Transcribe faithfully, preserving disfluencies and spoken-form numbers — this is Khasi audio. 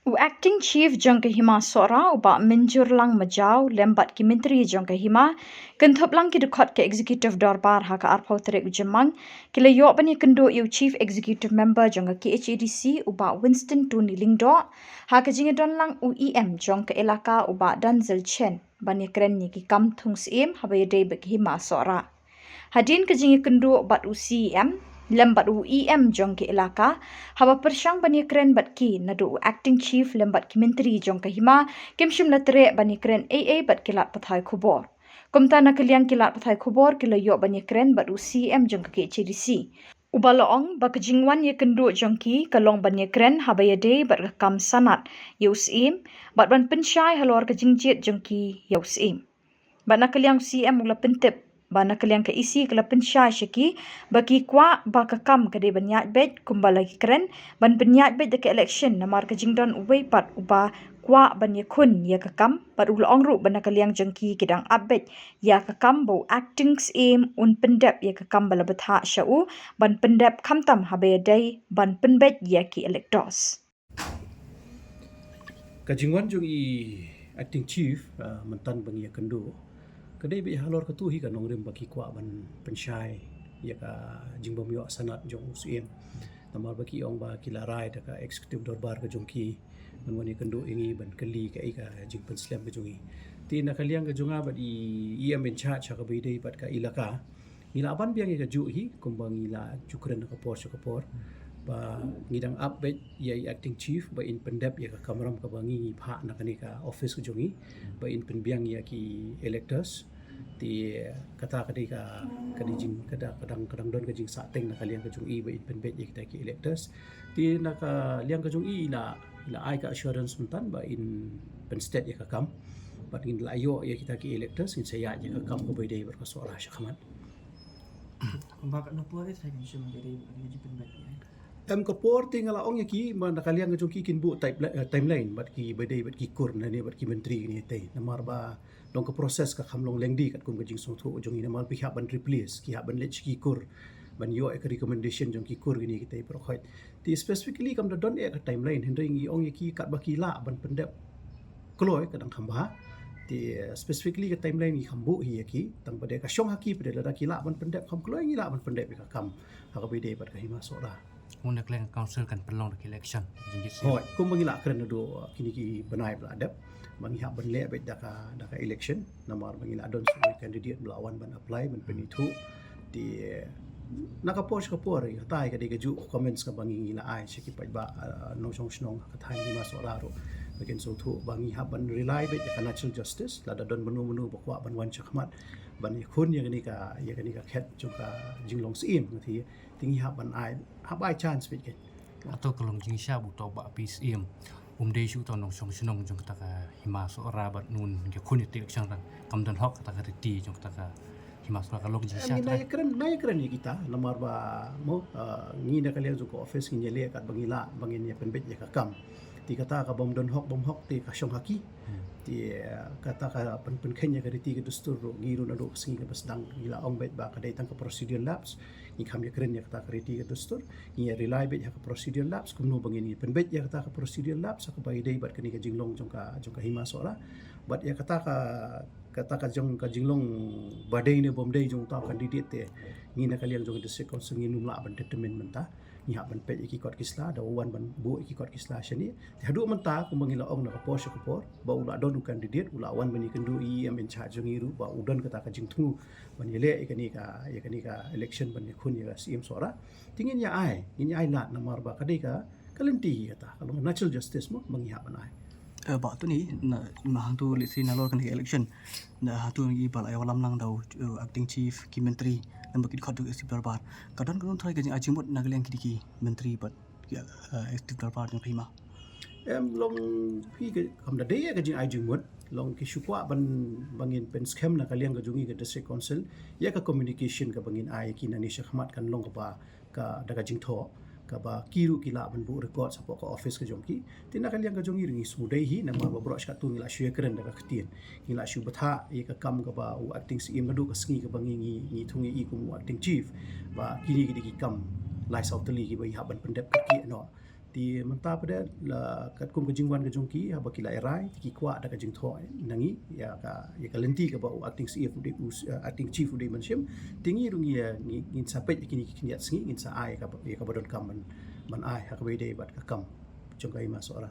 U Acting Chief jong ka Hima Sohra, u Bah Mynjurlang Majaw, lem bad ki myntri jong ka Hima, kynthup lang ki dkhot ka Executive Dorbar ha ka arphew tarik u Jymmang, ki la ïoh ban ïakynduh ïa u Chief Executive Member jong ka K H A D C, u Bah Winston Tony Lyngdoh, ha ka jingïadon lang u E M jong ka Elaka, u Bah Denzil Chen, ban ïakren ïa ki kam thung syiem haba ïadei bad ka Hima Sohra. Hadien ka jingïakynduh bad u C E M lem bad u E M jong ka Elaka, haba pyrshang ban ïakren bad ki, naduh u Acting Chief lem bad ki myntri jong ka Hima, kim shym la treh ban ïakren ei ei bad ki lad pathai khubor. Kumta na ka liang ki lad pathai khubor ki la ïoh ban ïakren bad u C E M jong ka K H A D C. U ba la ong ba ka jingwan ïakynduh jong ki ka long ban ïakren haba ïadei bad ka kam sanad ïa u syiem, bad ban pynshai halor ka jingjied jong ki ïa u syiem. Bad na ka liang u C E M u la pyntip ba na ka liang ka E C ka la pynshai sha ki ba ki kwah ba ka kam ka dei ban ïaid beit kumba la ki kren, ban pynïaid beit da ka election, namar ka jingdon uwei pat u ba kwah ban ïakhun ïa ka kam, bad u la ong ruh ba na ka liang jong ki ki dang ap beit ïa ka kam ba u Acting Syiem un pyndep ïa ka kam ba la bthah sha u ban pyndep, khamtam haba ïadei ban pynbeit ïa ki electors. Ka jingwan jong i Acting Chief, ah, mynta ba ngi ïakynduh, ka dei beit halor katu hi ka nongrim ba ki kwah ban pynshai ïa ka jingbym ïoh sanad jong u syiem. Namar ba ki ong ba ki la rai da ka Executive Dorbar ka jong ki, ban wan ïakynduh ïa ngi ban kylli kaei ka jingpynslem ka jong ngi. Te na ka liang ka jong nga bad i E M in charge ha kaba ïadei bad ka Elaka, ngi la ban biang ïa kajuh hi, kumba ngi la ju kren ha ka por sha ka por, ba ngi dang ap beit ïa i Acting Chief ba in pyndep ïa ka kamram kaba ngi ngi phah na kane ka office ka jong ngi, ba in pynbiang ïa ki electors. Te kata ka dei ka, ka dei jing, ka dang, ka dang, ka dang don ka jingsahteng na ka liang ka jong i ba in pynbeit ïa kita ki electors. Te na ka liang ka jong i, i la, i la ai ka assurance mynta ba in pynsted ïa ka kam. Bad ngin la ïoh ïa kita ki electors, ngin sa ïaid ïa ka kam kaba ïadei bad ka Sohra shakhmat. Ba katno por i trai kan shim ka dei, ka dei jingpynbeit ïa. Em, ka por te nga la ong ïa ki, ba na ka liang ka jong ki kin buh time-, eh, timeline bad kiba ïadei bad ki kur lane bad ki myntri kine te. Namar ba long ka process ka kham long lengdi katkum ka jingsngewthuh jong ngi, namar ba ki hap ban replace, ki hap ban leit sha ki kur ban ïoh ïa ka recommendation jong ki kur kine kita baroh khoit. Te specifically kam da don ïa ka timeline, hynrei ngi ong ïa ki katba ki lah ban pyndep kloi ka dang kham bha. Te specifically ka timeline ngi kham buh hi ïa ki, tang ba dei ka shong ha ki pat, lada ki lah ban pyndep kham kloi, ngi lah ban pyndep ïa ka kam ha kaba ïadei bad ka Hima Sohra. Kumne ka liang ka council kan pynlong da ka election, jingjied syiem. Hooid, kumba ngi la kren naduh kine ki bnai ba la dep, ba ngi hap ban leh beit da ka, da ka election, namar ba ngi la don sa kawei candidate ba la wan ban apply, ban pynithuh. Te na ka por sha ka por, hatai ka dei kajuh ka comments kaba ngi, ngi la ai sha ki paidbah, ah, nongshong shnong ha ka thaiñ Hima Sohra ruh, ba kin sngewthuh ba ngi hap ban rely beit ïa ka natural justice, lada don mano mano ba kwah ban wan shakhmat ban ïakhun ïa kane ka, ïa kane ka khet jong ka jinglong syiem, nga te te ngi hap ban ai, hap ai chance beit kein. Hato ka long jingshisha ba uto u Bah P C M um dei shuh uto u nongshong shnong jong kata ka Hima Sohra bad un ïakhun ïa ka election, tang kam don hok kata ka riti jong kata ka Hima Sohra, ka long jingshisha? Ngi na ïakren, na ïakren ïa kita, namar ba mo, ah, ngi na ka liang jong ka office ngin ïaleh katba ngi lah ba ngin ïa pynbeit ïa ka kam. Te kata ka bym don hok bym hok te ka shong ha ki. Hmm. Te, ah, kata ka pyn-, pynkheiñ ïa ka riti ka dustur ruh, ngi ruh naduh ka sngi kaba sdang ngi la ong beit ba ka dei tang ka procedural lapse. Ngi kham ïakren ïa kata ka riti ka dustur, ngi ïa rely beit ïa ka procedural lapse, kumno ba ngin ïa pynbeit ïa kata ka procedural lapse ha kaba ïadei bad kane ka jinglong jong ka, jong ka Hima Sohra. Bad ïa kata ka, kata ka jong, ka jinglong ba dei ne bym dei jong uta u candidate te, ngi na ka liang jong ka District Council ngim lah ban determine mynta. Ngi hap ban peit ïa ki kot ki sla, da u wan ban buh ïa ki kot ki sla shane. Te haduh mynta kumba ngi la ong na ka por sha ka por, ba u la don u candidate, u la wan ban ïakynduh ïa i E M in charge jong ngi ruh, ba u don kata ka jingthmu ban ïaleh ïa kane ka, ïa kane ka election ban ïakhun ïa ka C E M Sohra. Te ngin ïa ai, ngin ïa ai lad namar ba ka dei ka, ka lynti kata, ka long natural justice mo, ba ngi hap ban ai. Eh, Bah Tony, na, na hangtu lehse nalor kane ka election, na hangtu ngi ba la ïalam lang da u, eh, acting chief, ki myntri, lem bad ki dkhot jong ka executive dorbar. Ka don kano trai ka jingai jingmut na ka liang kine ki myntri bad ki, eh, executive dorbar jong ka Hima? Em, long phi ka, kam da dei ka jingai jingmut, long ki shu kwah ban, ba ngin pynskhem na ka liang ka jong ngi ka district council, ïa ka communication kaba ngin ai ki nangne shakhmat kan long kaba ka, da ka jingthoh, kaba ki ruh ki lah ban buh record shapoh ka office ka jong ki. Te na ka liang ka jong ngi ruh ngi sngewdei hi, namar ba baroh shi katto ngi la shu ïakren da ka ktien. Ngi la shu bthah ïa ka kam kaba u acting C E M naduh ka sngi kaba ngi, ngi, ngi thung ïa i kum u acting chief. Ba kine ki dei ki kam lai saw tylli kiba i hap ban pyndep kyrkieh noh. Te mynta pat de la katkum ka jingwan ka jong ki, haba ki la rai, te ki kwah da ka jingthoh na ngi ïa ka, ïa ka lynti kaba u acting chief u dei, u, eh, acting chief u dei ban shim. Te ngi ruh ngi, eh, ngi, ngin sa peit ïa kine ki khyndiat sngi, ngin sa ai ïa kaba, ïa kaba donkam ban, ban ai ha kaba ïadei bad ka kam jong ka Hima Sohra.